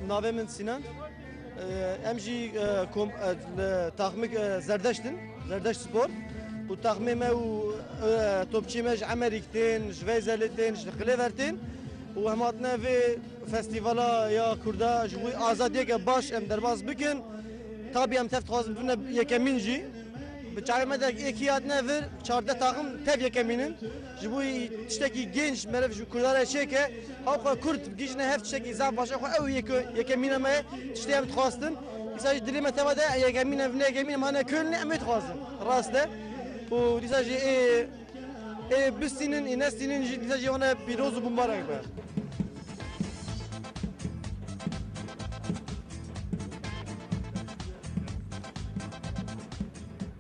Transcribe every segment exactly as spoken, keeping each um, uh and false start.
Navê min Sinan. Ee, Em jî e, kom, e, li taxmik e, Zerdeşt in, Zerdeşt Spor. Û taxmê me û e, topçiyê me ji Emerîk tên, ji Veyzelê tên, ji Xilêver tên. Û em hatine vê festîvala ya Kurda ji bo azadiyeke baş em derbas bikin. Tabî em tev dixwazin bibine yekemîn jî. Bi çavê me de êkî hatine vir, çardeh taxim tev yekemîn in. Ji bo tiştekî gênc meriv ji Kurda re çêke, ew xwe Kurd bigihîjine hev tiştekî zaf baş e, xwe ew yeke-, yekemîna me ye, tiştê em dixwastin. Dîsa jî dilê me teva de yekemîn, em vine yekemîn, em hane Kölnê, em ê dixwazin. Rast e. Û dîsa jî ê, ê bistînin, ê nestînin jî dîsa jî wana pîroz û bûmbarek be.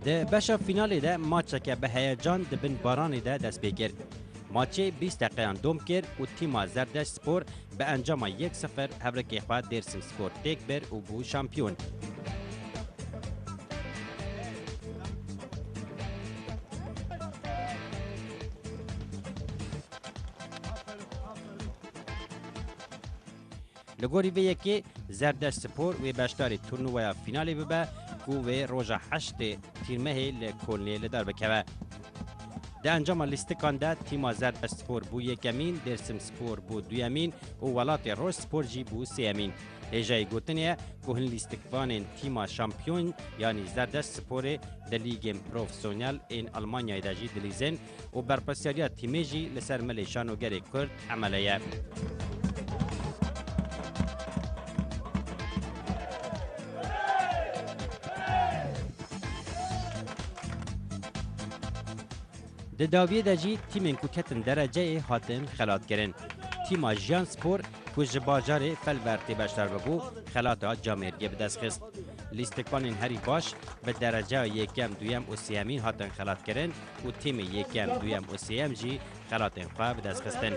Di beşa fînalê de maçeke bi heyecan di bin baranê de dest pê kir. Maçê bîst deqeyan dom kir û tîma Zerdeşt Spor bi encama yek sifir hevrikê xwe Dêrsim Spor têk bir û bû şampiyon. Li gorî vê yekê Zerdeşt Spor wê beşdarî turnuvaya fînalê bibe ku wê roja heştê Tîrmehê li Kolnê li dar bikeve. Di encama lîstikan de tîma Zerdeşt Spor bû yekemîn, Dêrsim Spor bû duyemîn û Welatê Roj Spor jî bû sêyemîn. Hêjayî gotinê ye ku hin lîstikvanên tîma şampiyon yanî Zerdeşt Sporê di lîgên profesyonel ên Almanyayê de jî dilîzin û berpirsiyariya tîmê jî li ser milê şanogerê Kurd emele ye. Di dawiyê de jî tîmên ku ketin dereceyê hatin xelatkirin. Tîma Jiyan Spor ku ji bajarê Felbertê beşdar bibû, xelata camêrgê bi dest xist. Lîstikanên herî baş bi dereceya yekem, duyem û sêyemîn hatin xelatkirin û tîmê yekem, duyem û sêyem jî xelatên xwe bi dest xistin.